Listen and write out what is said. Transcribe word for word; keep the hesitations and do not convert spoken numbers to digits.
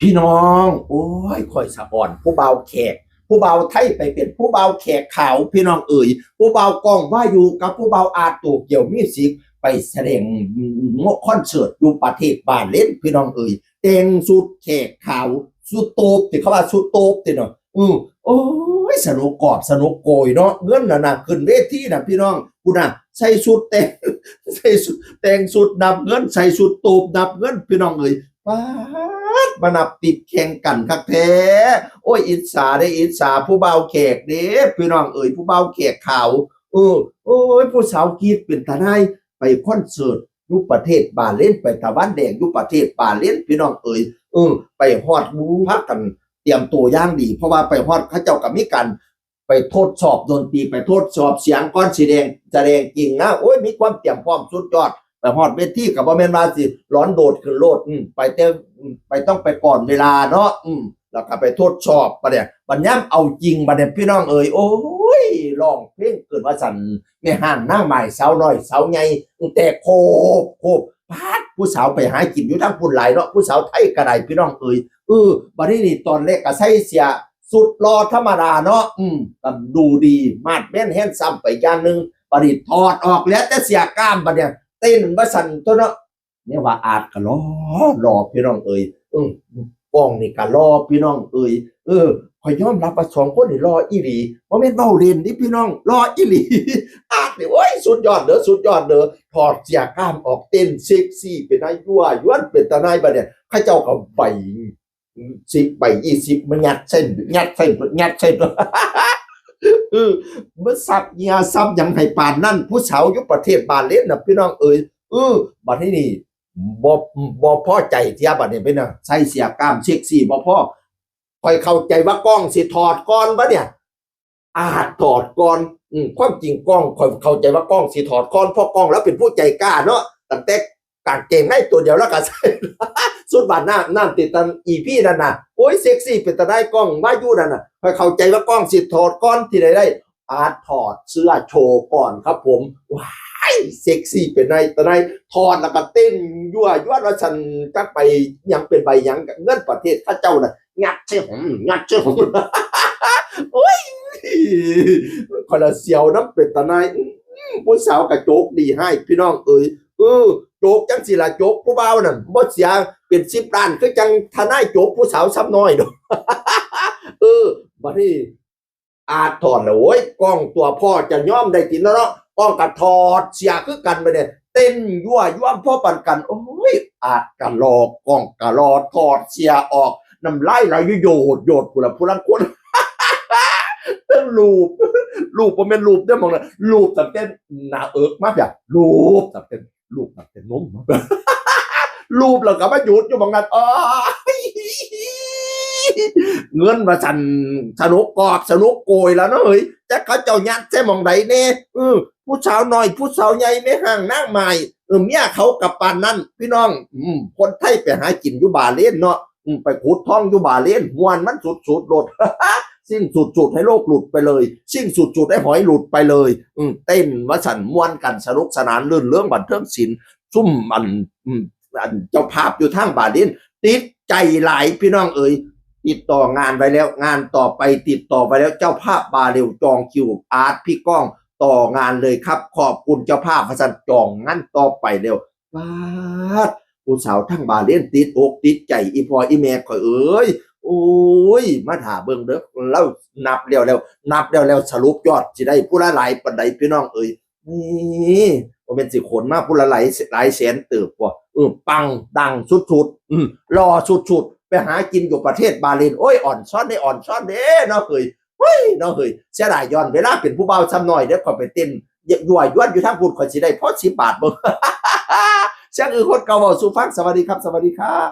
พี่น้อง โอ้ย ข่อยสะอ่อน ผู้บ่าวแขก ผู้บ่าวไทยไปเป็นผู้บ่าวแขกขาว พี่น้องเอ๋ย ผู้บ่าวกล้องวายูกับผู้บ่าวอาร์ตโตเกียวมิวสิก ไปแสดงคอนเสิร์ตอยู่ประเทศบาห์เรน พี่น้องเอ๋ย แต่งชุดแขกขาว ชุดโต๊บ ที่เขาว่าชุดโต๊บ ที่เนาะ อือ โอ้ย สนุกกอบสนุกโกยเนาะ เงินน่ะนะ ขึ้นเวทีน่ะ พี่น้อง พุ้นน่ะ ใส่ชุดแต่ง ใส่ชุดแต่งชุดนับเงิน ใส่ชุดโต๊บนับเงิน พี่น้องเอ๋ย ป๊าด มานับติ๊บแข่งกันคักแท้ โอ้ย อิจฉาเด้ อิจฉาผู้บ่าวแขกเด้ พี่น้องเอ๋ย ผู้บ่าวแขกขาว เออ โอ้ย ผู้สาวกรี๊ดเป็นตาหน่าย ไปคอนเสิร์ตอยู่ประเทศบาห์เรน ไปตะวันแดงอยู่ประเทศบาห์เรน พี่น้องเอ๋ย เออ ไปฮอด หมู่ พากันเตรียมตัวอย่างดี เพราะว่าไปฮอดเขาเจ้าก็มีการ ไปทดสอบดนตรี ไปทดสอบเสียงก่อนสิแสดง แสดงจริงนะ โอ้ย มีความเตรียมพร้อมสุดยอด ไปฮอดเวทีก็บ่แม่นว่าสิหลอนโดดขึ้นโลด อืม ไปแต่ อืม ไปต้องไปก่อนเวลาเนาะ อืม แล้วก็ไปทดสอบ บัดเนี่ย บัดยามเอาจริง บัดเนี่ย พี่น้องเอ๋ย โอ้ย ร้องเพลงเกิดว่าสั่น แม่ฮ้างนางหมาย สาวน้อยสาวใหญ่ แต่โคบ โคบ ป๊าด ผู้สาวไปหากินอยู่ทางพุ้นหลายเนาะ ผู้สาวไทยก็ได้ พี่น้องเอ๋ย เออ บัดนี้นี่ตอนแรกก็ใส่เสื้อ ชุดหล่อธรรมดาเนาะ อืม ก็ดูดี มาดแมนแฮนซัมไปอย่างหนึ่ง บัดนี้ถอดออก เหลือแต่เสื้อกล้าม บัดเนี่ย เต้นว่าสั่นตัวเนาะ เนี่ยว่าอาร์ตก็หล่อ หล่อ พี่น้องเอ๋ย อืม กล้องนี่ก็หล่อ พี่น้องเอ๋ย เออ ข้อยยอมรับว่าสองคนนี่หล่ออีหลี บ่แม่นเว้าเล่นเด้พี่น้อง หล่ออีหลี อาร์ตนี่ โอ้ย สุดยอดเด้อ สุดยอดเด้อ ถอดเสื้อกล้ามออก เต้นเซ็กซี่ เป็นตายั่วยวน เป็นตาหน่าย บัดเนี่ย เขาเจ้าก็ใบ สิบใบ ยี่สิบ มายัดใส่ ยัดใส่ ยัดใส่ เออ มันซับเหงื่อซับหยังให้ปานนั้น ผู้สาวอยู่ประเทศบาห์เรนน่ะ พี่น้องเอ๋ย เออ บัดนี้นี่ บ่ บ่พอใจเที่ย บัดนี้เป็นน่ะ ใส่เสื้อกล้ามเซ็กซี่บ่พอ ข้อยเข้าใจว่ากล้องสิถอดก่อนวะเนี่ย อาร์ตถอดก่อน อืม ความจริงกล้อง ข้อยเข้าใจว่ากล้องสิถอดก่อน เพราะกล้องแล้วเป็นผู้ใจกล้าเนาะ ตั้งแต่กางเกงในตัวเดียวแล้วก็ใส่ ชุดว่ายน้ำ น้ำติดตัน อีพี นั่นน่ะ โอ้ย เซ็กซี่เป็นตาหน่าย กล้องวายูนั่นน่ะ ข้อยเข้าใจว่ากล้องสิถอดก่อน ที่ใดได้ อาร์ตถอดเสื้อโชว์ก่อนครับผม ว้าย เซ็กซี่เป็นตาหน่าย ตาหน่าย ถอดแล้วก็เต้นยั่วยวนว่าซั่น จักใบหยังเป็นใบหยัง เงินประเทศเขาเจ้าน่ะ ยัดใส่หม ยัดใส่หม โอ้ย ข้อยละเสียวนำเป็นตาหน่าย อื้อ ผู้สาวก็โจกดีให้ พี่น้องเอ๋ย เออ โจกจังซี่ล่ะ โจกผู้บ่าวนั่น บ่เสียเป็นสิบล้าน คือจังทนายโจกผู้สาวซ้ำน้อยดอก เออ บัดนี้ อาร์ตถอดแล้ว โอ้ย กล้องตัวพ่อจะยอมได้ติเนาะ กล้องก็ถอดเสื้อคือกัน บัดนี้ เต้นยั่วยวนพอปานกัน โอ้ย อาร์ตก็หล่อ กล้องก็หล่อ ถอดเสื้อออก น้ำลายไหลอยู่โยดโยด พุ้นล่ะ ผู้ลางคน เต้นลูบ ลูบ บ่แม่นลูบเด้อ หม่องนั้น ลูบตั้งแต่หน้าอกมาพุ้น ลูบตั้งแต่ ลูบตั้งแต่นมมา ลูบแล้วก็มาหยุดอยู่หม่องนั้น โอ้ย เงินว่าซั่น สนุกกอบสนุกโกยแล้วเนาะเฮ้ย จักเขาเจ้ายัดใส่หม่องใดแน่ เออ ผู้สาวน้อย ผู้สาวใหญ่ แม่ฮ้างนางหมาย เออ เมียเขาก็ปานนั้น พี่น้อง อืม คนไทยไปหากินอยู่บาห์เรนเนาะ อืม ไปขุดทองอยู่บาห์เรน ม่วนมันสุดๆ โลด ซิ่งสุดๆ ให้โลกหลุดไปเลย ซิ่งสุดๆ ให้หอยหลุดไปเลย อืม เต้นว่าซั่น ม่วนกัน สนุกสนาน รื่นเริงบันเทิงศิลป์ ซุมอัน อืม อันเจ้าภาพอยู่ทางบาห์เรน ติดใจหลาย พี่น้องเอ๋ย ติดต่องานไว้แล้ว งานต่อไปติดต่อไว้แล้ว เจ้าภาพบาห์เรน จองคิว อาร์ต พี่ก้อง ต่องานเลยครับ ขอบคุณเจ้าภาพ ว่าซั่น จองงานต่อไปแล้ว ป๊าด ผู้สาวทางบาห์เรนติดอกติดใจ อีพ่ออีแม่ข่อยเอ๋ย โอ้ย มาถ่าเบิ่งเด้อ ลาวนับแล้วแล้ว นับแล้วแล้ว สรุปยอดสิได้ผู้ละหลายปานใด พี่น้องเอ๋ย นี่ บ่แม่นสิขนมาผู้ละหลาย หลายแสนเติบบ่ เออ ปังดังสุดๆ อืม หล่อสุดๆ ไปหากินอยู่ประเทศบาห์เรน โอ้ย อ่อนซ้อนเด้ อ่อนซ้อนเด้เนาะเฮ้ย เฮ้ย เนาะเฮ้ย เสียดายย้อนเวลาเป็นผู้บ่าวซ้ำน้อยเด้อ ข้อยไปเต้นยั่วยวนอยู่ทางพุ้น ข้อยสิได้พอสิบบาทบ่ เสียงอื่นคนเก่าเว้าสู่ฟัง สวัสดีครับ สวัสดีครับ